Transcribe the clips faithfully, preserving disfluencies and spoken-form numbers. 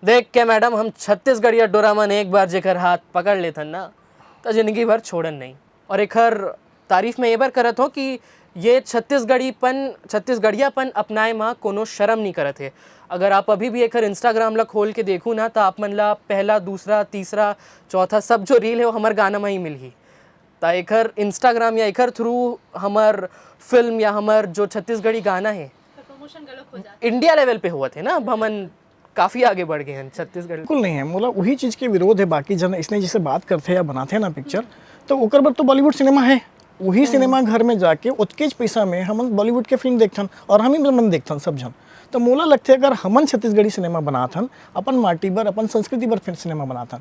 देख के मैडम, हम छत्तीसगढ़िया डोरामन एक बार जेकर हाथ पकड़ लेथन ना, त जिंदगी भर छोड़न नहीं। और एकर तारीफ मैं ये बर करत हो कि ये छत्तीसगढ़ीपन, छत्तीसगढ़ियापन अपनाए मा कोनो शर्म नहीं करत हे। अगर आप अभी भी एकर Instagram ला खोल के देखू ना, त आप मन ला पहला, दूसरा, तीसरा, चौथा सब जो रील है, वो हमर गाना मा ही मिलही। त एकर Instagram या एकर through हमर फिल्म या हमर जो छत्तीसगढ़ी गाना है, प्रमोशन गलत हो जाता। इंडिया लेवल पे होवत है ना। अब हमन काफी आगे बढ़ गए हैं छत्तीसगढ़। बिल्कुल नहीं है, मोला वही चीज के विरोध है। बाकी जन इसने जिसे बात करते हैं या बनाते हैं ना पिक्चर, तो ओकर बर तो बॉलीवुड सिनेमा है। वही सिनेमा घर में जाके उतकेच पैसा में हम बॉलीवुड के फिल्म देखथन और हम ही मन देखथन सब जन। तो मोला लगते, अगर हमन छत्तीसगढ़ी सिनेमा बनाथन, अपन माटी बर, अपन संस्कृति बर फिर सिनेमा बनाथन,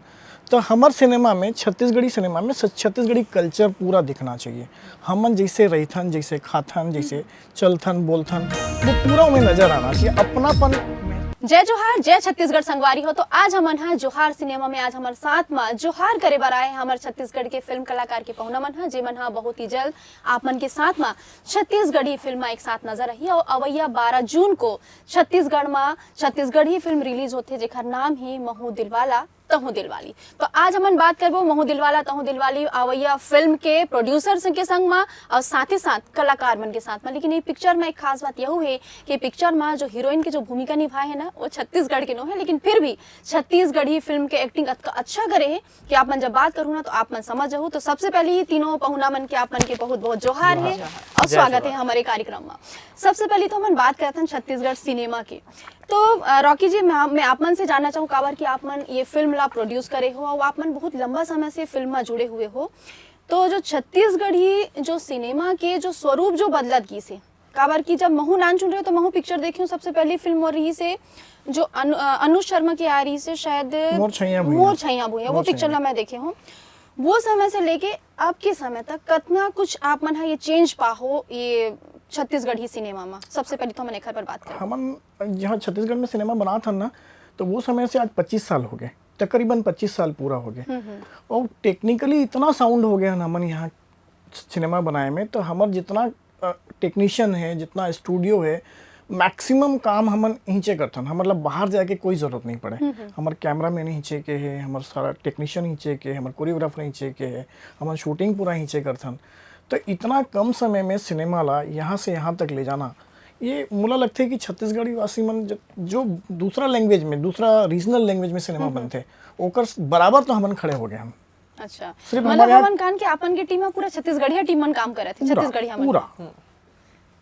तो हमर सिनेमा में, छत्तीसगढ़ी सिनेमा में, सच-, छत्तीसगढ़ी कल्चर पूरा दिखना चाहिए। हमन जैसे रहिथन, जैसे खाथन, जैसे चलथन बोलथन, वो पूरा उन्हें नजर आना चाहिए। अपनापन जय जोहार, जय छत्तीसगढ़ संगवारी हो। तो आज हमन हा जोहार सिनेमा में, आज हमर साथ मा जोहार करे बर आए हैं हमर छत्तीसगढ़ के फिल्म कलाकार के पहुना मन हा, जे मन हा बहुत ही जल्द आप मन के साथ मा छत्तीसगढ़ी फिल्म मा एक साथ नजर आही। और अवैया बारह जून को छत्तीसगढ़ मा छत्तीसगढ़ी फिल्म रिलीज होथे, जेकर नाम ही महू दिलवाला तहूँ दिलवाली। तो आज हमन बात करबो महू दिलवाला तहूँ दिलवाली अवैया फिल्म के प्रोड्यूसर के संग मा और साथ ही साथ कलाकार मन के साथ मा। लेकिन ये पिक्चर में एक खास बात यहू है कि पिक्चर मा जो हीरोइन के जो भूमिका निभाए है ना, वो छत्तीसगढ़ के नो है, लेकिन फिर भी छत्तीसगढ़ी फिल्म के एक्टिंग अतका अच्छा करे है कि आप मन जब बात करू ना, तो आप मन समझ जाहू। तो सबसे पहले ये तीनों पहुना मन के आप मन के बहुत बहुत जोहार है और स्वागत है हमारे कार्यक्रम में। सबसे पहले तो हमन बात करत हन छत्तीसगढ़ सिनेमा के। तो अ, रॉकी जी, मैं, मैं आप मन से जानना चाहूँ, काबर कि आप मन ये फिल्म ला प्रोड्यूस करे हो और आप मन बहुत लंबा समय से फिल्म में जुड़े हुए हो, तो जो छत्तीसगढ़ी जो सिनेमा के जो स्वरूप जो बदलत गीस हे, काबर कि जब महू नानचुन रहे हो तो महू पिक्चर देखे हूँ, सबसे पहली फिल्म वो रही से जो अनु, अ, अनुज शर्मा की आ रही से शायद मोर छैया भुइयां। मोर छैया भुइयां, वो मोर पिक्चर छैया। ला मैं देखे हूँ। वो समय से लेके अब के समय तक कितना कुछ आप मन हा ये चेंज पाहो ये छत्तीसगढ़ी सिनेमा में? सबसे पहले तो हमन एकर पर बात करें। हमन यहाँ छत्तीसगढ़ में सिनेमा बनात हन ना, तो वो समय से आज पच्चीस साल हो गए, तकरीबन पच्चीस साल पूरा हो गए। और टेक्निकली इतना साउंड हो गया ना हमन यहाँ सिनेमा बनाए में, तो हमर जितना टेक्नीशियन है, जितना स्टूडियो है, मैक्सिमम काम हमन इहिंचे करथन। हम मतलब बाहर जाके कोई जरूरत नहीं पड़े। हमर कैमरा मैन इहिंचे के है, हमर सारा टेक्नीशियन इहिंचे के, हमर कोरियोग्राफर इहिंचे के है, हमर शूटिंग पूरा इहिंचे करथन। तो इतना कम समय में सिनेमा ला यहाँ से यहाँ तक ले जाना, ये मोला लगथे कि छत्तीसगढ़ी वासी मन ज-, जो दूसरा लैंग्वेज में, दूसरा रीजनल लैंग्वेज में सिनेमा बनथे, ओकर बराबर तो हमन खड़े हो गए हम। अच्छा, सिर्फ मतलब हमारे यहाँ हमन कहन कि आपन के टीम में पूरा छत्तीसगढ़िया टीम मन काम करत हे, पूरा, छत्तीसगढ़िया मन। पूरा।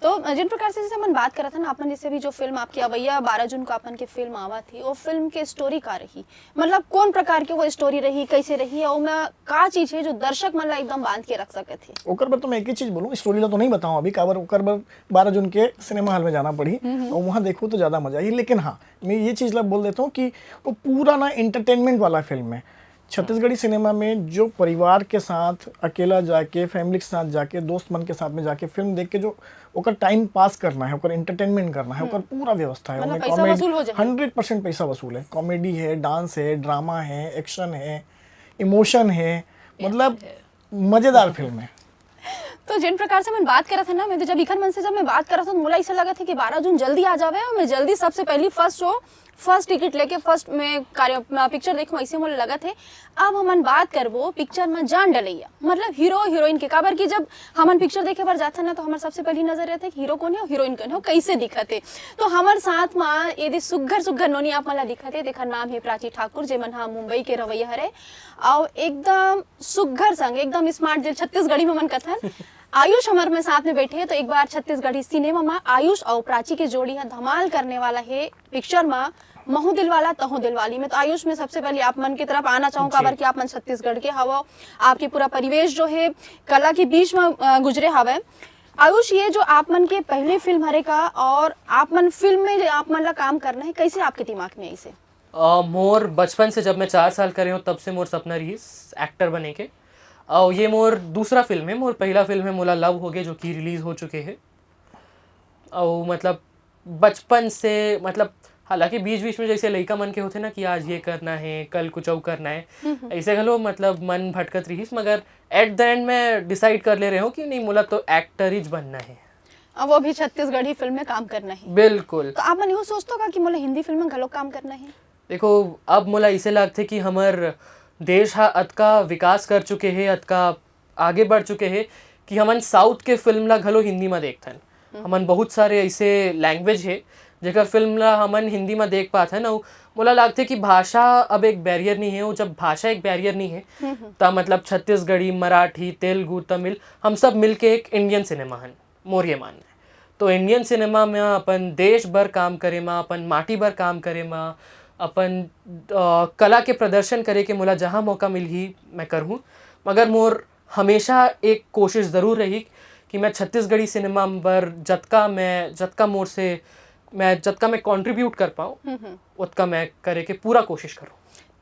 तो अ, जिन प्रकार से जैसे हमन बात करत हन, आपन जैसे भी जो फिल्म आपकी अवैया बारह जून को आपन के फिल्म आवत ही, वो फिल्म के स्टोरी का रही, मतलब कौन प्रकार के वो स्टोरी रही, कैसे रही, और ओमा का चीज है जो दर्शक मन ला एकदम बांध के रख सकत हे? ओकर बर तो मैं एक ही चीज बोलूँ, स्टोरी ला तो नहीं बताऊँ अभी, काबर ओकर बर बारह जून के सिनेमा हॉल में जाना पड़ी और वहाँ देखो तो ज्यादा मजा आई। लेकिन हाँ, मैं ये चीज ला बोल देता हूँ कि वो पूरा ना एंटरटेनमेंट वाला फिल्म है। छत्तीसगढ़ी सिनेमा में जो परिवार के साथ, अकेला जाके, फैमिली के साथ जाके, दोस्त मन के साथ में जाके फिल्म देख के जो ओकर टाइम पास करना है, ओकर एंटरटेनमेंट करना है, ओकर पूरा व्यवस्था है। मतलब ओमे पैसा कॉमेडी, वसूल हो जाए। हंड्रेड परसेंट पैसा वसूल है। कॉमेडी है, डांस है, ड्रामा है, एक्शन है, इमोशन है, मतलब मजेदार फिल्म है। तो जिन प्रकार से मैं बात करत हन ना, मैं तो जब इखन मन से जब मैं बात करत हूँ, मोला ऐसा लगत है कि बारह जून जल्दी आ जावे और मैं जल्दी सबसे पहली फर्स्ट शो, फर्स्ट टिकट लेके फर्स्ट में कार्य पिक्चर देखूँ, ऐसे मोला लगत है। अब हमन बात करबो पिक्चर में जान डलैया, मतलब हीरो हीरोइन के, काबर कि जब हमन पिक्चर देखे बर जाथन ना, तो हमर सबसे पहली नजर रहथे कि हीरो कौन है और हीरोइन कौन है, वो कैसे दिखत है। तो हमर साथ में यदि सुग्घर सुग्घर नोनी आप मन ला दिखत है, तेखर नाम है प्राची ठाकुर, जे मन हा मुंबई के रहवैया हरे, और एकदम सुग्घर संग, एकदम स्मार्ट, जे छत्तीसगढ़ी में मन कथन, आयुष हमर में साथ में बैठे हे। तो एक बार छत्तीसगढ़ी सिनेमा में आयुष और प्राची के जोड़ी है धमाल करने वाला है पिक्चर में महू दिलवाला तहूँ दिलवाली में। तो आयुष, मैं सबसे पहले आप मन की तरफ आना चाहूँ, जी। काबर कि आप मन छत्तीसगढ़ के हवो, आपके पूरा परिवेश जो है कला के बीच में अ, गुजरे हवे। आयुष, ये जो आप मन के पहली फिल्म हरे का और आप मन फिल्म में आप मन ला काम करना है, कैसे आपके दिमाग में ऐसे? अ, मोर बचपन से, जब मैं चार साल करे हूँ, तब से मोर सपना रहिस एक्टर बने के। और ये मोर दूसरा फिल्म है। मोर पहला फिल्म है मोला लव होगे, जो कि रिलीज हो चुके है। और मतलब बचपन से, मतलब हालांकि बीच बीच में जैसे लइका मन के होथे ना कि आज ये करना है, कल कुछ और करना है, ऐसे घलो मतलब मन भटकत रहिस, मगर एट द एंड मैं डिसाइड कर ले रहे हूँ कि नहीं, मोला तो एक्टर ही बनना है। अब वो भी छत्तीसगढ़ी फिल्म में काम करना है। बिल्कुल। तो आप मन यहू सोचते हो का कि मोला हिंदी फिल्म में घलो काम करना है? देखो, अब मोला इसे लगथे कि हमर देश ह अतका विकास कर चुके हे, अतका आगे बढ़ चुके हे कि हमन साउथ के फिल्म ला घलो हिंदी म देखथन। हमन बहुत सारे ऐसे लैंग्वेज हे जेकर फिल्म ला हमन हिंदी म देख पाथन। अउ मोला लगथे कि भाषा अब एक बैरियर नहीं है। वो जब भाषा एक बैरियर नहीं है, त मतलब छत्तीसगढ़ी, मराठी, तेलुगु, तमिल, हम सब मिलके एक इंडियन सिनेमा हन, मोर ये मानना है। तो इंडियन सिनेमा में अपन देश बर काम करे मा, अपन माटी बर काम करे मा, अपन अ, कला के प्रदर्शन करे के मोला जहाँ मौका मिलही, मैं करहूँ। मगर मोर हमेशा एक कोशिश ज़रूर रही कि मैं छत्तीसगढ़ी सिनेमा बर जतका मैं, जतका मोर से, मैं जतका मैं कॉन्ट्रीब्यूट कर पाऊँ, ओतका मैं करे के पूरा कोशिश करूँ।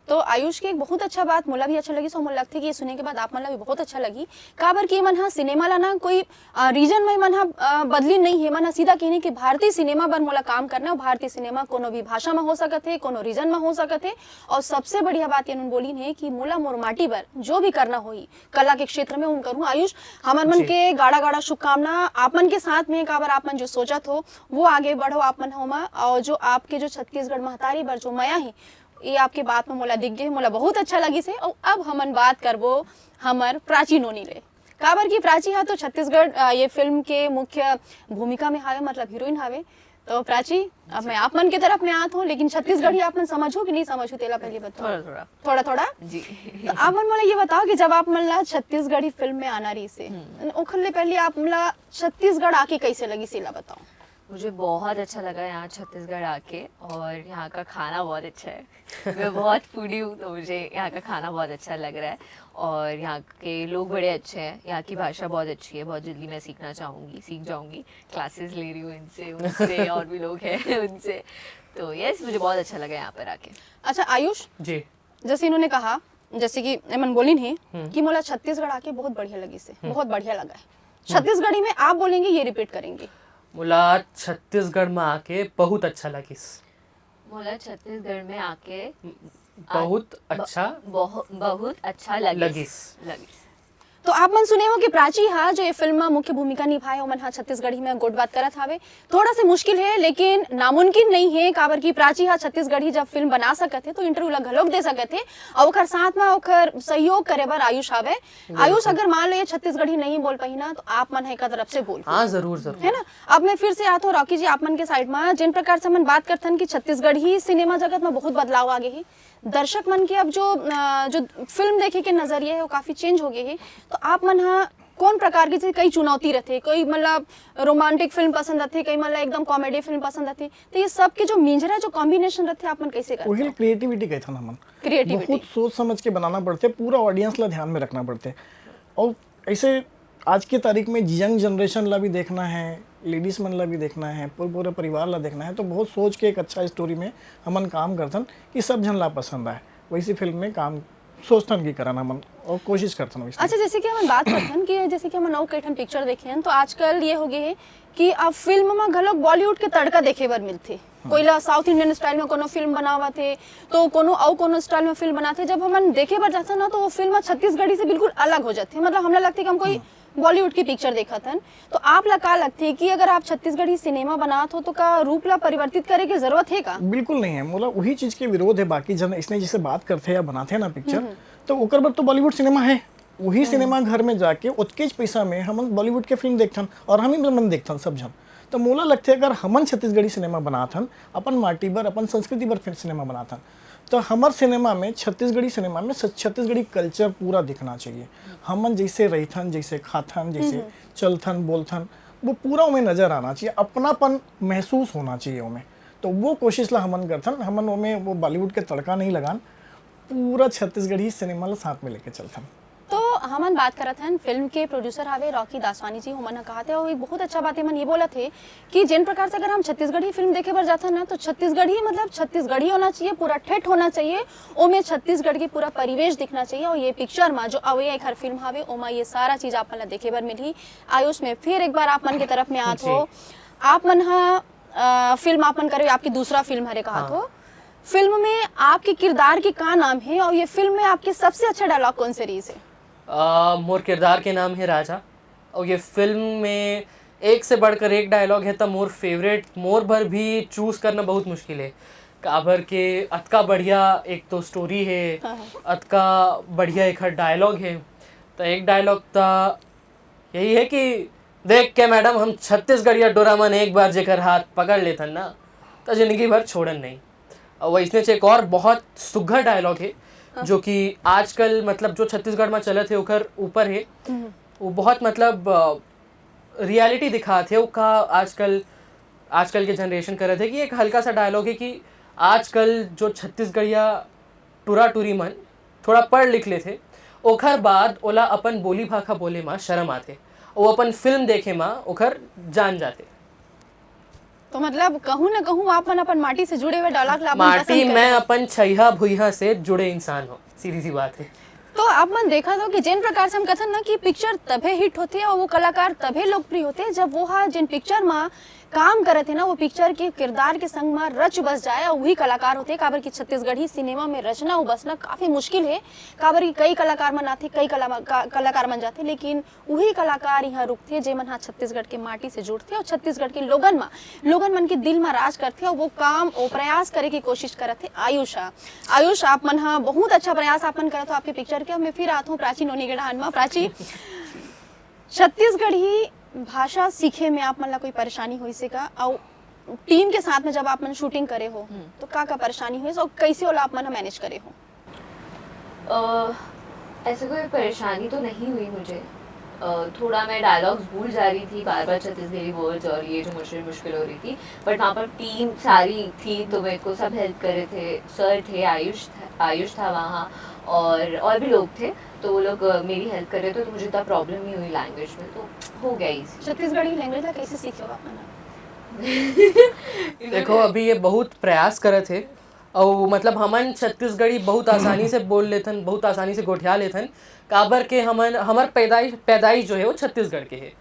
तो आयुष के एक बहुत अच्छा बात मोला भी अच्छा लगिस, और मोला लगथे कि ये सुने के बाद आप मन ला भी बहुत अच्छा लगी। काबर कि ये मन हा सिनेमा ला ना कोई, अ, रीजन में मन हा, अ, बदली नहीं है, मन हा सीधा कहने कि भारतीय सिनेमा बर मोला काम करना है, भारतीय सिनेमा कोनो भी भाषा में हो सकत है, कोनो रीजन में हो सकत है। और सबसे बढ़िया बात ये उन्होंने बोली है कि मोला मोर माटी बर जो भी करना होही कला के क्षेत्र में, उन करूँ। आयुष, हमर मन जी। के गाड़ा गाड़ा शुभकामना आप मन के साथ में, काबर आप मन जो सोचत हो वो आगे बढ़ो आप मन हो मा, और जो आपके जो छत्तीसगढ़ महतारी बर जो मया है, ये आपके बात में मोला दिख गए, मोला बहुत अच्छा लगिस हे। और अब हमन बात करबो हमर प्राची नोनी ले, काबर कि प्राची हा तो छत्तीसगढ़, अ, ये फिल्म के मुख्य भूमिका में हावे, मतलब हीरोइन हावे। तो प्राची, अब मैं आप मन के तरफ में आत हूँ, लेकिन छत्तीसगढ़ी आप मन समझो कि नहीं समझो, तेला पहले बताओ। थोड़ा थोड़ा। थोड़ा थोड़ा? जी। तो आप मन मोला ये बताओ कि जब आप मन ला छत्तीसगढ़ी फिल्म में आना रहिस हे, ओखर ले पहले आप मन ला छत्तीसगढ़ आके कैसे लगिस, एला बताओ। मुझे बहुत अच्छा लगा यहाँ छत्तीसगढ़ आके, और यहाँ का खाना बहुत अच्छा है। मैं बहुत फूडी हूँ, तो मुझे यहाँ का खाना बहुत अच्छा लग रहा है, और यहाँ के लोग बड़े अच्छे हैं, यहाँ की भाषा बहुत अच्छी है। बहुत जल्दी मैं सीखना चाहूँगी, सीख जाऊँगी, क्लासेस ले रही हूँ इनसे, उनसे, और भी लोग हैं उनसे। तो यस, मुझे बहुत अच्छा लगा यहाँ पर आके। अच्छा आयुष, जी। जैसे इन्होंने कहा, जैसे कि एमन बोलिन हे कि मोला छत्तीसगढ़ आके बहुत बढ़िया लगिस हे, बहुत बढ़िया लगा है। छत्तीसगढ़ी में आप बोलेंगे, ये रिपीट करेंगे। मोला छत्तीसगढ़ में आके बहुत अच्छा लगिस। मोला छत्तीसगढ़ में आके बहुत अच्छा बहुत अच्छा लगिस। लगिस। लगिस। तो आप मन सुने हो कि प्राची हा जो ये फिल्म में मुख्य भूमिका निभाए, ओमन हा छत्तीसगढ़ी में गोठ बात करत हावे। थोड़ा से मुश्किल है, लेकिन नामुमकिन नहीं है, काबर कि प्राची हा छत्तीसगढ़ी जब फिल्म बना सकत है तो इंटरव्यू ला घलोक दे सकत है, और ओकर साथ में ओकर सहयोग करे बर आयुष हावे। आयुष, अगर मान लो ये छत्तीसगढ़ी नहीं बोल पाही ना, तो आप मन हा एकर तरफ से बोल। हाँ, जरूर, जरूर। है ना? अब मैं फिर से आत हूँ रॉकी जी आप मन के साइड में। जिन प्रकार से हमन बात करथन कि छत्तीसगढ़ी सिनेमा जगत में बहुत बदलाव आ गए है, दर्शक मन के अब जो, अ, जो फिल्म देखे के नजरिया है वो काफी चेंज हो गए है, तो आप मन हा कौन प्रकार की, जैसे कई चुनौती रहते, कोई मतलब रोमांटिक फिल्म पसंद आते, कई मतलब एकदम कॉमेडी फिल्म पसंद आते, तो ये सब के जो मिंजरा, जो कॉम्बिनेशन रहते, आप मन कैसे करते वही हो? क्रिएटिविटी कहथन हमन। क्रिएटिविटी। बहुत सोच समझ के बनाना पड़ते, पूरा ऑडियंस ला ध्यान में रखना पड़ते। और ऐसे आज की तारीख में यंग जनरेशन ला भी देखना है, लेडीज मन ला भी देखना है, पूरे, पूरे परिवार ला देखना है, तो बहुत सोच के एक अच्छा स्टोरी में हमन काम करथन कि सब झन ला पसंद आए। वैसी फिल्म में काम सोचथन की करन हमन और कोशिश करथन वैसे। अच्छा, जैसे कि हमन बात करथन कि जैसे कि हमन अउ कई ठन पिक्चर देखे हन, तो आजकल ये हो गए है कि अब फिल्म में घलोक बॉलीवुड के तड़का देखे बर मिलथे। कोई ला साउथ इंडियन स्टाइल में कोनो फिल्म बनावत हे, तो कोनो अउ कोनो स्टाइल में फिल्म बनाथे। जब हमन देखे बर जाथन ना, तो वो फिल्म छत्तीसगढ़ी से बिल्कुल अलग हो जाथे। मतलब, हमला लगथे कि हम कोई बॉलीवुड की पिक्चर देखत हन। तो आप ला का लगथे कि अगर आप छत्तीसगढ़ी सिनेमा बनात हो, तो का रूप ला परिवर्तित करे के जरूरत हे का? बिल्कुल नहीं है। मोला वही चीज के विरोध है। बाकी जन इसने जैसे बात करथे या बनाथे ना पिक्चर, तो ओकर बर तो बॉलीवुड सिनेमा है। वही सिनेमा घर में जाके ओतकेच पैसा में हमन बॉलीवुड के फिल्म देखथन और हम ही मन देखथन सब झन। तो मोला लगथे, अगर हमन छत्तीसगढ़ी सिनेमा बनात हन, अपन माटी बर, अपन संस्कृति बर फिर सिनेमा बनात हन, तो हमर सिनेमा में, छत्तीसगढ़ी सिनेमा में छ-, छत्तीसगढ़ी कल्चर पूरा दिखना चाहिए। हमन जैसे रहिथन, जैसे खाथन, जैसे चलथन, बोलथन, वो पूरा ओमे नजर आना चाहिए, अपनापन महसूस होना चाहिए ओमे। तो वो कोशिश ला हमन करथन, हमन ओमे वो बॉलीवुड के तड़का नहीं लगान, पूरा छत्तीसगढ़ी सिनेमा ला साथ में लेके चलथन। तो हमन बात करत हन फिल्म के प्रोड्यूसर हावे रॉकी दासवानी जी, ओमन ह कहा थे, और एक बहुत अच्छा बात एमन ये बोलत हे कि जिन प्रकार से अगर हम छत्तीसगढ़ी फिल्म देखे बर जाथन ना, तो छत्तीसगढ़ी मतलब छत्तीसगढ़ी होना चाहिए, पूरा ठेठ होना चाहिए, ओमे छत्तीसगढ़ के पूरा परिवेश दिखना चाहिए। और ये पिक्चर मा जो अवय एक हर फिल्म हावे, ओमा ये सारा चीज आप मन ला देखे बर मिलही। आयुष, मैं फिर एक बार आप मन के तरफ में आत हो, आप मन हा, अ, फिल्म आप मन करे, आपकी दूसरा फिल्म हरे कहा हाँ। हो, फिल्म में आपके किरदार के का नाम है और ये फिल्म में आपके सबसे अच्छा डायलॉग कौन से रहिस हे? अ, मोर किरदार के नाम है राजा, और ये फिल्म में एक से बढ़कर एक डायलॉग है, तो मोर फेवरेट, मोर बर भी चूज करना बहुत मुश्किल है, काबर के अतका बढ़िया एक तो स्टोरी हे, हाँ, हाँ। अतका बढ़िया एक डायलॉग हे। तो एक डायलॉग तो यही है कि देख के मैडम, हम छत्तीसगढ़िया डोरा मन एक बार जेकर हाथ पकड़ लेथन ना, तो जिंदगी भर छोड़न नहीं। और वैसने एक और बहुत सुघर डायलॉग है, जो कि आजकल, मतलब, जो छत्तीसगढ़ में चलत है ओकर ऊपर है। वो बहुत, मतलब, रियलिटी दिखात है वो का आजकल आजकल के जनरेशन करत है कि एक हल्का सा डायलॉग है कि आजकल जो छत्तीसगढ़िया टुरा टुरी मन थोड़ा पढ़ लिख लेथे, ओखर बाद ओला अपन बोली भाखा बोले मा शर्म आथे, वो अपन फिल्म देखे मा ओखर जान जाथे। तो मतलब कहूँ ना कहूँ आप मन अपन माटी से जुड़े हुए डायलॉग ला अपन माटी पसंद मैं करे। अपन छइहा भुइहा से जुड़े इंसान हो, सीधी सी बात है। तो आप मन देखा तो कि जिन प्रकार से हम कथन ना कि पिक्चर तभे हिट होते और वो कलाकार तभे लोकप्रिय होते जब वो हा जिन पिक्चर मा काम करत है ना वो पिक्चर के किरदार के संग मा रच बस जाए और वही कलाकार होते। काबर कि छत्तीसगढ़ी सिनेमा में रचना और बसना काफी मुश्किल है। काबर कि कई कलाकार मन आथे, कई कला, का, कलाकार मन जाथे, लेकिन वही कलाकार यहाँ रुकथे जेमन हा छत्तीसगढ़ के माटी से जुड़थे और छत्तीसगढ़ के लोगन मा, लोगन मन के दिल मा राज करथे और वो काम, वो प्रयास करे की कोशिश करत है आयुष हा। आयुष, आप मन हा बहुत अच्छा प्रयास आप मन करत हो आपके पिक्चर के। मैं फिर आत हूँ प्राची नोनी के डहान मा। प्राची, छत्तीसगढ़ी भाषा सीखे में आप मन ला कोई परेशानी होइस हे का? और टीम के साथ में जब आप मन शूटिंग करे हो तो का का परेशानी होइस और कैसे ओला आप मन मैनेज करे हो? अ, ऐसे कोई परेशानी तो नहीं हुई मुझे। अ, थोड़ा मैं डायलॉग्स भूल जा रही थी, बार बार छत्तीसगढ़ी वर्ड्स और ये जो मुझे मुश्किल हो रही थी, बट वहाँ पर टीम सारी थी तो मेरे को सब हेल्प कर रहे थे। सर थे, आयुष था, आयुष था वहाँ, और और भी लोग थे, तो वो लोग अ, मेरी हेल्प कर रहे थे, तो मुझे इतना प्रॉब्लम नहीं हुई लैंग्वेज में, तो हो गया इजी। छत्तीसगढ़ी लैंग्वेज ला कैसे सीखे हो आप मन? देखो, अभी ये बहुत प्रयास करत है और, मतलब, हमन छत्तीसगढ़ी बहुत आसानी से बोल लेथन, बहुत आसानी से गोठिया लेथन, काबर के हमन, हमर पैदाइश पैदाइश जो है वो छत्तीसगढ़ के है।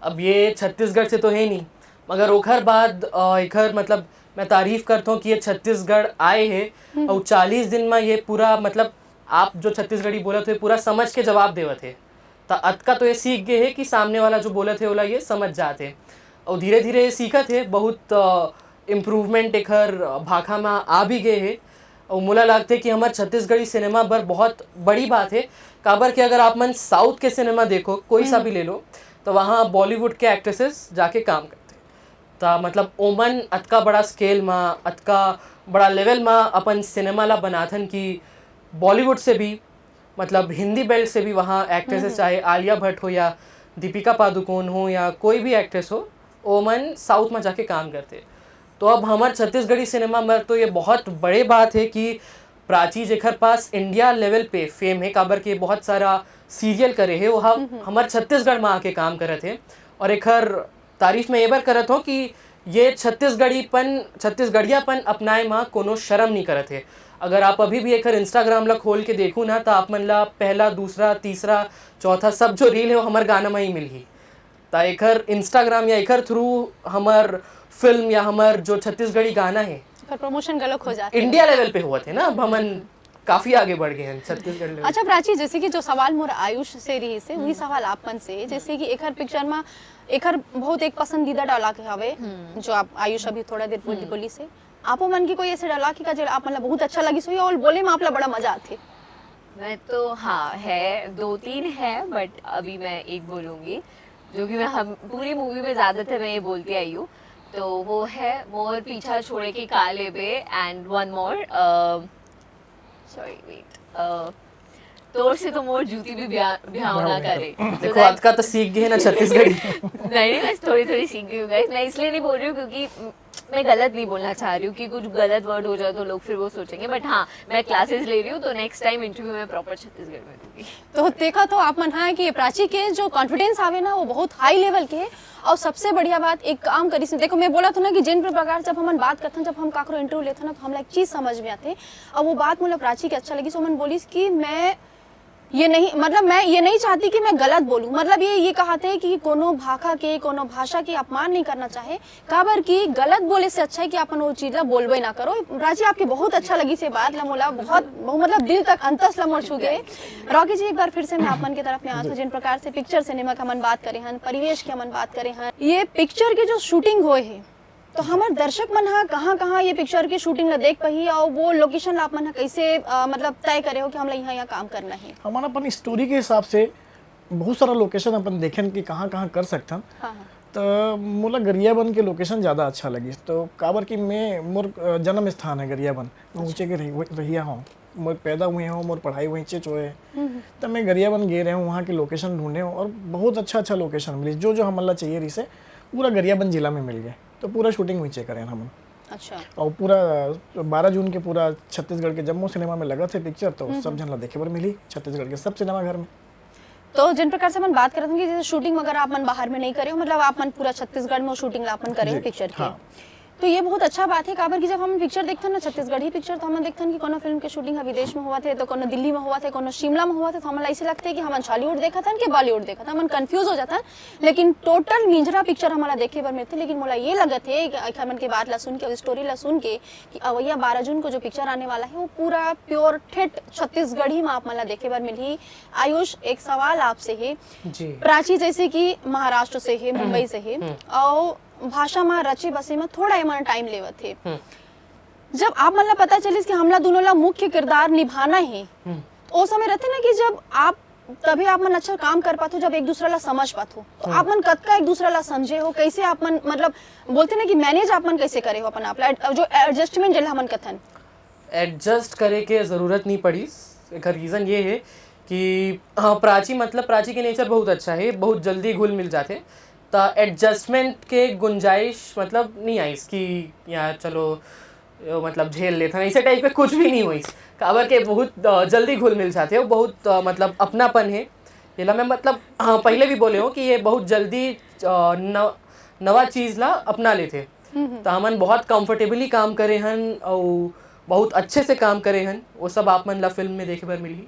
अब ये छत्तीसगढ़ से तो है नहीं, मगर ओखर बाद अ, एखर, मतलब, मैं तारीफ करता हूँ कि ये छत्तीसगढ़ आए है और चालीस दिन में ये पूरा, मतलब, आप जो छत्तीसगढ़ी बोलत हो पूरा समझ के जवाब देवत है। त अतका तो ये सीख गए है कि सामने वाला जो बोलत है ओला ये समझ जात है और धीरे धीरे ये सीखत है। बहुत इम्प्रूवमेंट एखर भाखा में आ भी गए है। और मोला लगते कि हमार छत्तीसगढ़ी सिनेमा बर बहुत बड़ी बात है, काबर कि अगर आप मन साउथ के सिनेमा देखो, कोई सा भी ले लो, तो वहाँ बॉलीवुड के एक्ट्रेसेस जाके काम करते। त मतलब ओमन अतका बड़ा स्केल मा, अतका बड़ा लेवल मा अपन सिनेमा ला बनाथन कि बॉलीवुड से भी, मतलब हिंदी बेल्ट से भी वहाँ एक्ट्रेसेस, चाहे आलिया भट्ट हो या दीपिका पादुकोण हो या कोई भी एक्ट्रेस हो, ओमन साउथ में जाके काम करते। तो अब हमार छत्तीसगढ़ी सिनेमा में तो ये बहुत बड़े बात है कि प्राची, जेकर पास इंडिया लेवल पे फेम है, काबर के बहुत सारा सीरियल करे है, वो हम हमार छत्तीसगढ़ में आके काम करत है। और एखर तारीफ मैं ये बर करत हूँ कि ये छत्तीसगढ़ीपन, छत्तीसगढ़ियापन अपनाए में कोनो शर्म नहीं करत है। अगर आप अभी भी एखर इंस्टाग्राम ला खोल के देखू ना, तो आप मन ला पहला, दूसरा, तीसरा, चौथा सब जो रील है वो हमार गाना में ही मिलही। त एखर इंस्टाग्राम या एखर थ्रू हमर फिल्म या हमर जो छत्तीसगढ़ी गाना है एकर प्रमोशन गलत हो जाते। इंडिया लेवल पे हुआ थे ना, अब हमन काफी आगे बढ़ गए हैं छत्तीसगढ़ लेवल। अच्छा प्राची, जैसे कि जो सवाल मोर आयुष से रही से वही सवाल आप मन से, जैसे कि एखर पिक्चर में एखर बहुत एक पसंदीदा डायलॉग हवे जो आप आयुष अभी थोड़ा देर बोली बोली से, आपो मन की कोई ऐसे डायलॉग का जो आप मतलब बहुत अच्छा लगी सो और बोले में आप ला बड़ा मजा आते? मैं तो, हाँ, है, दो तीन है, बट अभी मैं एक बोलूँगी जो कि मैं हम पूरी मूवी में ज़्यादातर मैं ये बोलती आई हूँ। तो वो है, मोर पीछा छोड़े के का लेबे, and one more, sorry, wait, तोर से तो मोर जूती भी ब्या- ब्याव ना करे। So देखो, that- आज का तो सीख गए ना छत्तीसगढ़ी। नहीं नहीं, मैं थोड़ी थोड़ी सीख गई हूँ गाइस। मैं इसलिए नहीं बोल रही हूँ क्योंकि मैं गलत नहीं बोलना चाह रही हूँ कि कुछ गलत वर्ड हो जाए तो लोग फिर वो सोचेंगे, बट हाँ, मैं क्लासेस ले रही हूँ, तो नेक्स्ट टाइम इंटरव्यू मैं प्रॉपर छत्तीसगढ़ में दूंगी। तो देखा तो आप मन हाँ कि प्राची के जो कॉन्फिडेंस आवे ना वो बहुत हाई लेवल के है। और सबसे बढ़िया बात एक काम करी से, देखो मैं बोला था ना कि जिन प्रकार जब हमन बात करथन, जब हम काकरो इंटरव्यू लेथन ना तो हमला एक चीज समझ में आते। और वो बात मोला प्राची के अच्छा लगी, सो मन बोलिस कि मैं ये नहीं, मतलब मैं ये नहीं चाहती कि मैं गलत बोलूं, मतलब ये ये कहते हैं कि कोनो भाखा के, कोनो भाषा के अपमान नहीं करना चाहे, काबर कि गलत बोले से अच्छा है कि अपन वो चीज ला बोलबे ना करो। प्राची आपके बहुत अच्छा लगी से बात ला मोला बहुत, बहुत मतलब दिल तक अंतस ला मोर छू गए। रॉकी जी, एक बार फिर से मैं आप मन के तरफ में आत हूँ, जिन प्रकार से पिक्चर सिनेमा के हमन बात करे हन, परिवेश के हमन बात करे हन, ये पिक्चर के जो शूटिंग होए है तो हमर दर्शक मन ह कहाँ-कहाँ ये पिक्चर के शूटिंग ला देख पाही, और वो लोकेशन ला आप मन ह कैसे, अ, मतलब तय करे हो कि हमला यहाँ-यहाँ काम करना है? हमन अपन स्टोरी के हिसाब से बहुत सारा लोकेशन अपन देखेन कि कहाँ-कहाँ कर सकथन। हाँ, हाँ। त मोला गरियाबंद के लोकेशन ज़्यादा अच्छा लगिस, तो काबर कि मैं, मोर, अ, जन्म स्थान है गरियाबंद, मैं अच्छा। ऊंचे के रही-, रहिया हूँ, मोर पैदा हुए हूँ, मोर पढ़ाई वहीं चेच हुए है। हम्म, हम्म। त मैं गरियाबंद गे रहे हूँ, वहाँ के लोकेशन ढूंढे हूँ और बहुत अच्छा-अच्छा लोकेशन मिलिस, जो-जो हमन ला चाहिए रहिस है, पूरा गरियाबंद जिला में मिल गए, तो पूरा शूटिंग वहीं चे करें हमन। अच्छा। और पूरा बारह जून के पूरा छत्तीसगढ़ के जम्मो सिनेमा में लगत है पिक्चर, तो हम्म, सब हम्म। झन ला देखे बर मिली छत्तीसगढ़ के सब सिनेमा घर में। तो जिन प्रकार से अपन बात करत हन कि जैसे शूटिंग वगैरह आप मन बाहर में नहीं करे हो, मतलब आप मन पूरा छत्तीसगढ़ में शूटिंग ला अपन करे हो जी, पिक्चर के। हाँ। तो ये बहुत अच्छा बात है, काबर कि जब हम पिक्चर देखथन ना, छत्तीसगढ़ी पिक्चर, तो हमन देखथन कि कोनो फिल्म के शूटिंग ह विदेश में होवत है, तो कोनो दिल्ली में होवत है, कोनो शिमला में होवत है, तो हमन ला ऐसे लगथे कि हमन छॉलीवुड देखत हन कि बॉलीवुड देखत हन, हमन कंफ्यूज हो जाथन। लेकिन टोटल मिंजरा पिक्चर हमन ला देखे बर मिलथे। लेकिन मोला ये लगत है कि एक हमन के बात ला सुन के, स्टोरी ला सुन के, कि अवैया बारह जून को जो पिक्चर आने वाला है, वो पूरा प्योर ठेठ छत्तीसगढ़ी में आप मन ला देखे बर मिलही। आयुष, एक सवाल आपसे है, जी। प्राची जैसे कि महाराष्ट्र से है, मुंबई से है, हम्म। और भाषा में रचे बसे में थोड़ा एमन टाइम लेवत है। हम्म। जब आप मन ला पता चलिस कि हमला दोनों ला मुख्य किरदार निभाना है, हम्म। तो ओ समय रहते ना कि जब आप, तभी आप मन अच्छा काम कर पाथो, जब एक दूसरा ला समझ पाथो। तो हम्म। आप मन कतका एक दूसरा ला समझे हो, कैसे आप मन, मतलब, बोलते ना कि मैनेज आप मन कैसे करे हो अपन आप ला, एड-, जो एडजस्टमेंट जेला हमन कथन? एडजस्ट करे के जरूरत नहीं पड़ी। एकर रीजन ये है कि, हाँ, प्राची, मतलब, प्राची के नेचर बहुत अच्छा है, बहुत जल्दी घुल मिल जाथे, त एडजस्टमेंट के गुंजाइश, मतलब, नहीं आइस कि यहाँ चलो, मतलब, झेल लेथन, ऐसे टाइप के कुछ भी नहीं होइस। काबर के बहुत, अ, जल्दी घुल मिल जाथे, वो बहुत, अ, मतलब, अपनापन है। येला मैं, मतलब, हाँ, पहले भी बोले हूँ कि ये बहुत जल्दी, अ, न-, नवा चीज ला अपना लेथे। हम्म, हम्म। त हमन बहुत कंफर्टेबली काम करे हन, और बहुत अच्छे से काम करे हन, वो सब आप मन ला फिल्म में देखे बर मिलही।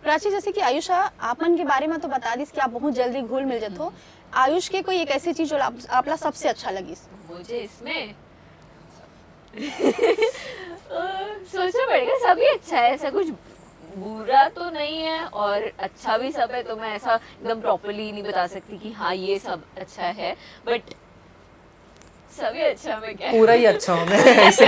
प्राची, जैसे कि आयुष ह आप मन के बारे में तो बता दिस कि आप बहुत जल्दी घुल मिल जाथो, हम्म। आयुष के कोई एक ऐसी चीज जो आप, आप ला सबसे अच्छा लगिस? मुझे इसमें अ, सोचना पड़ेगा, सभी अच्छा है, ऐसा कुछ बुरा तो नहीं है और अच्छा भी सब है, तो मैं ऐसा एकदम प्रॉपरली नहीं बता सकती कि हाँ, ये सब अच्छा है, बट सभी अच्छा, मैं क्या पूरा ही अच्छा हूँ मैं। ऐसे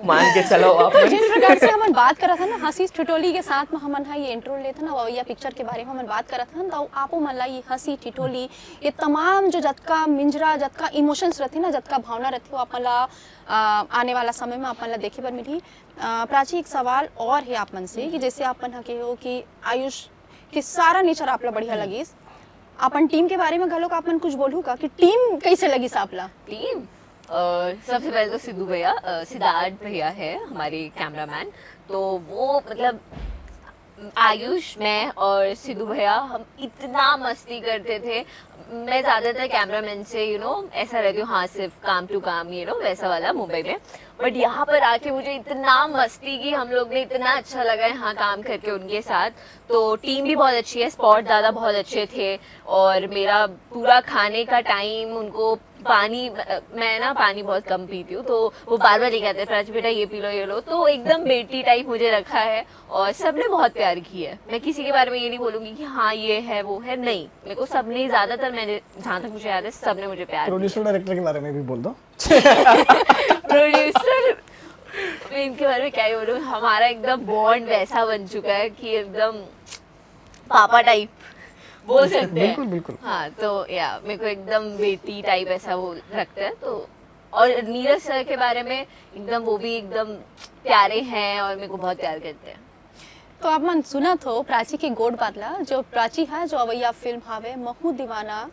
मान के चलो आप। तो जिन प्रकार से हमन बात करत हन ना, हंसी ठिठोली के साथ में हमन हा ये इंटरव्यू लेत हन, और या पिक्चर के बारे में हमन बात करत हन, तो आपो मन ला ये हंसी ठिठोली, ये तमाम जो जतका मिंजरा, जतका इमोशंस रहथे ना, जतका भावना रहथे, वो आप मन ला, अ, आने वाला समय में आप मन ला देखे बर मिलही। अ, प्राची, एक सवाल और है आप मन से कि जैसे आप मन हा कहे हो कि आयुष के सारा नेचर आप ला बढ़िया लगिस, अपन टीम के बारे में घलोक आप मन कुछ बोलहू का कि टीम कैसे लगिस आप ला? टीम, अ, सबसे पहले तो सिद्धू भैया, अ, सिद्धार्थ भैया है हमारे कैमरामैन, तो वो, मतलब, आयुष, मैं और सिद्धू भैया, हम इतना मस्ती करते थे। मैं ज्यादातर कैमरामैन से, यू नो, ऐसा रहती हूँ, हाँ, सिर्फ काम टू काम, यू नो, वैसा वाला मुंबई में। बट यहाँ पर आके मुझे इतना मस्ती की, हम लोग ने, इतना अच्छा लगा यहाँ काम करके उनके साथ। तो टीम भी बहुत अच्छी है, स्पॉट दादा बहुत अच्छे थे, और मेरा पूरा खाने का टाइम उनको पानी, मैं ना पानी बहुत कम पीती हूँ, तो वो बार बार लेके आते हैं, "प्राची बेटा, ये पी लो, ये लो।" तो एकदम बेटी टाइप मुझे रखा है और सबने बहुत प्यार की है। मैं किसी के बारे में ये नहीं बोलूंगी कि हाँ, ये है, वो है, नहीं, मेरे को सबने, ज्यादातर, मैंने, जहाँ तक मुझे याद है, सबने मुझे प्यार दिया। प्रोड्यूसर डायरेक्टर के बारे में भी बोल दो। प्रोड्यूसर, मैं इनके बारे में क्या ही बोलूँ, हमारा एकदम बॉन्ड वैसा बन चुका है कि एकदम पापा टाइप बोल सकते हैं। बिल्कुल, बिल्कुल। हाँ, तो या, मेरे को एकदम बेटी टाइप ऐसा वो लगता है। तो और नीरज सर के बारे में एकदम, वो भी एकदम प्यारे हैं और मेरे को बहुत प्यार करते हैं। तो आप मन सुनत हो प्राची के गोठ बात ला, जो प्राची है, जो अवैया फिल्म हावे महू दीवाना,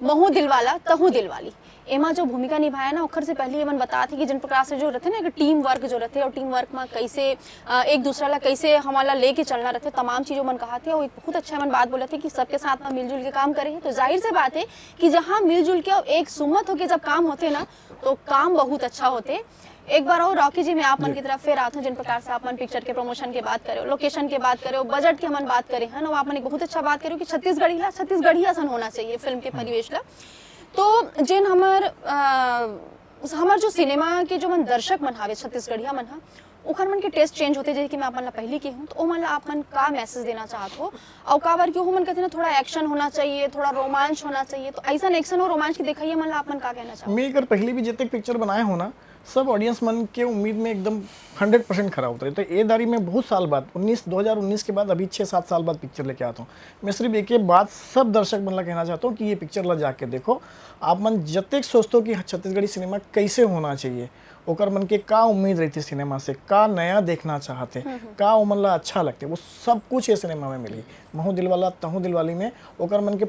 महू दिलवाला, तहू दिलवाली, एमा जो भूमिका निभाया ना, ओखर से पहले ये मन बतात हे कि जिन प्रकार से जो रहते ना, एक टीम वर्क जो रहते और टीम वर्क में कैसे, अ, एक दूसरा ला कैसे हमारा लेके चलना रहते, तमाम चीजों मन कहा थे। और बहुत अच्छा मन बात बोला थे कि सबके साथ में मिलजुल के काम करे हैं। तो जाहिर से बात है कि जहाँ मिलजुल के और एक सुमत होके जब काम होते ना, तो काम बहुत अच्छा होते। एक बार और रॉकी जी, मैं आप मन जी। की तरफ फिर आत हूँ, जिन प्रकार से आप मन पिक्चर के प्रमोशन के बात करे हो, लोकेशन के बात करे हो, बजट के हमन बात करे हन, और आप मन एक बहुत अच्छा बात करे हो कि छत्तीसगढ़ी ला छत्तीसगढ़ी असन होना चाहिए फिल्म के हम्म। परिवेश ला। तो जिन हमर, अ, हमर जो सिनेमा के जो मन दर्शक मन हावे छत्तीसगढ़िया मन हा, ओखर मन के टेस्ट चेंज होथे, जैसे कि मैं अपन ला पहली की हूँ, तो ओमन ला आप मन का मैसेज देना चाहत हो? और काबर कि ओमन कहते ना, थोड़ा एक्शन होना चाहिए, थोड़ा रोमांच होना चाहिए, तो ऐसा एक्शन और रोमांच की दिखाइए मन ला आप मन का कहना चाहो? मैं अगर पहले भी जितने पिक्चर बनाए हो ना, सब ऑडियंस मन के उम्मीद में एकदम हंड्रेड परसेंट खरा उतरे। तो ये दारी में बहुत साल बाद, उन्नीस दो हज़ार उन्नीस के बाद अभी छः सात साल बाद पिक्चर लेके आता हूँ। मैं सिर्फ एक ही बात सब दर्शक मन ला कहना चाहता हूँ कि ये पिक्चर ला जाके देखो। आप मन जतेक सोचते हो कि छत्तीसगढ़ी सिनेमा कैसे होना चाहिए, ओकर मन के का उम्मीद रहती सिनेमा से, का नया देखना चाहते, का ओमन ला अच्छा लगते, वो सब कुछ ये सिनेमा में मिली। महू दिलवाला तहू दिलवाली में ओकर मन के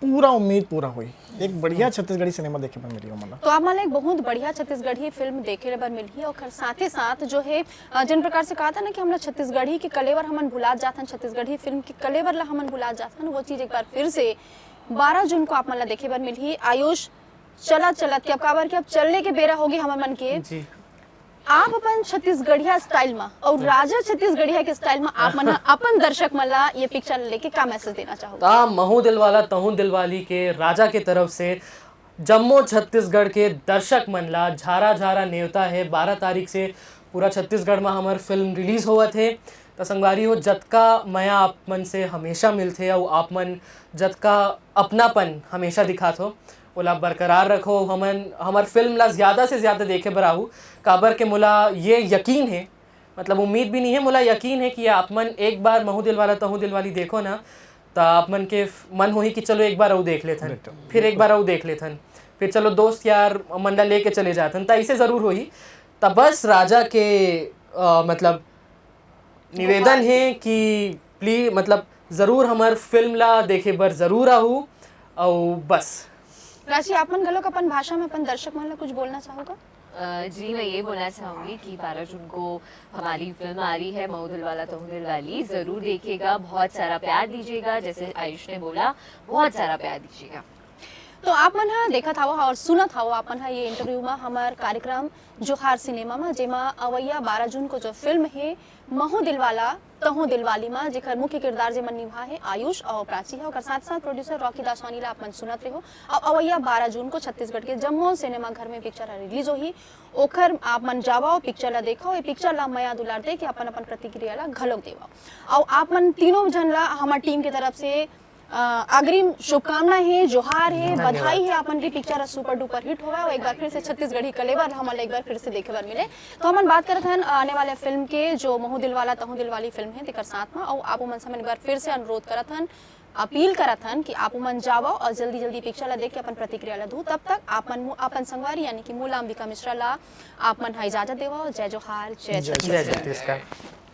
पूरा उम्मीद पूरा हुई। एक बढ़िया छत्तीसगढ़ी सिनेमा देखे बर मिली ओमन ला। तो आप मन ला एक बहुत बढ़िया छत्तीसगढ़ी फिल्म देखे बर मिलही। और साथ ही साथ जो है, अ, जिन प्रकार से कहा था ना कि हमला छत्तीसगढ़ी के कलेवर हमन भुला जाथन, छत्तीसगढ़ी फिल्म के कलेवर ला हमन भुला जाथन, वो चीज एक बार फिर से बारह जून को आप मन ला देखे बर मिलही। आयुष, चलत चलत के अब काबर के अब चलने के बेरा होगी हमर मन के, जी। आप अपन छत्तीसगढ़िया स्टाइल में और राजा छत्तीसगढ़िया के स्टाइल में आप मन ह अपन दर्शक मन ला ये पिक्चर लेके का मैसेज देना चाहोगे? ता महू दिलवाला तहू दिलवाली के राजा के तरफ से जम्मो छत्तीसगढ़ के दर्शक मन ला झारा झारा नेवता है। बारह तारीख से पूरा छत्तीसगढ़ में हमर फिल्म रिलीज होवत है। त संगवारी हो, जतका मया आप मन से हमेशा मिलथे अउ आप मन जतका अपनापन हमेशा दिखात हो, ओला बरकरार रखो। हमन हमर फिल्म ला ज़्यादा से ज़्यादा देखे बर आहू, काबर के मोला ये यकीन है, मतलब उम्मीद भी नहीं है, मोला यकीन है कि आप मन एक बार महू दिलवाला तहू दिलवाली देखो ना, त आप मन के मन होही कि चलो एक बार अउ देख लेथन, बिल्कुल। फिर एक बार अउ देख लेथन, फिर चलो दोस्त यार मन ला लेके चले जाथन, त ऐसे जरूर होही। त बस राजा के अ, मतलब निवेदन है कि प्लीज, मतलब जरूर हमर फिल्म ला देखे बर जरूर आहू। अउ बस। राशि, आप मन घलोक अपन भाषा में अपन दर्शक मन ला कुछ बोलना चाहोगा? अ, जी, मैं ये बोलना चाहूँगी कि बारह जून को हमारी फिल्म आ रही है महू दिलवाला तहू दिलवाली, ज़रूर देखिएगा, बहुत सारा प्यार दीजिएगा, जैसे आयुष ने बोला, बहुत सारा प्यार दीजिएगा। तो आप मन ह देखत हवो और सुनत हवो, आप मन ह ये इंटरव्यू में हमर कार्यक्रम जोहार सिनेमा में, जेमा अवैया बारह जून को जो फिल्म है महू दिलवाला तहू दिलवाली में, जेकर मुख्य किरदार जेमन निभा है आयुष और प्राची है, ओकर साथ साथ प्रोड्यूसर रॉकी दासवानी ला आप मन सुनत रहो। और अवैया बारह जून को छत्तीसगढ़ के जम्मो सिनेमा घर में पिक्चर रिलीज होही, ओखर आप मन जावो, पिक्चर ला देखो, ये पिक्चर ला मया दुलार दे के अपन अपन प्रतिक्रिया ला घलोक देवो। और आप मन तीनों जन ला हमार टीम के तरफ से अ, अग्रिम शुभकामना है, जोहार है, बधाई है, अपन की पिक्चर सुपर डुपर हिट होवे और एक बार फिर से छत्तीसगढ़ी कलेवर हमन ला एक बार फिर से देखे बर मिले। तो हमन बात करत हन आने वाले फिल्म के, जो महू दिलवाला तहू दिलवाली फिल्म है, तेकर साथ में, और आप मन से हमन एक बार फिर से अनुरोध करत हन, अपील करत हन कि आप मन जावो और जल्दी जल्दी पिक्चर ला देख के अपन प्रतिक्रिया ला दू। तब तक आप मन मु-, अपन संगवारी यानी कि मूलांबिका मिश्रा ला आप मन ह इजाजत देवो। जय जोहार, जय जय छत्तीसगढ़। जय छत्तीसगढ़।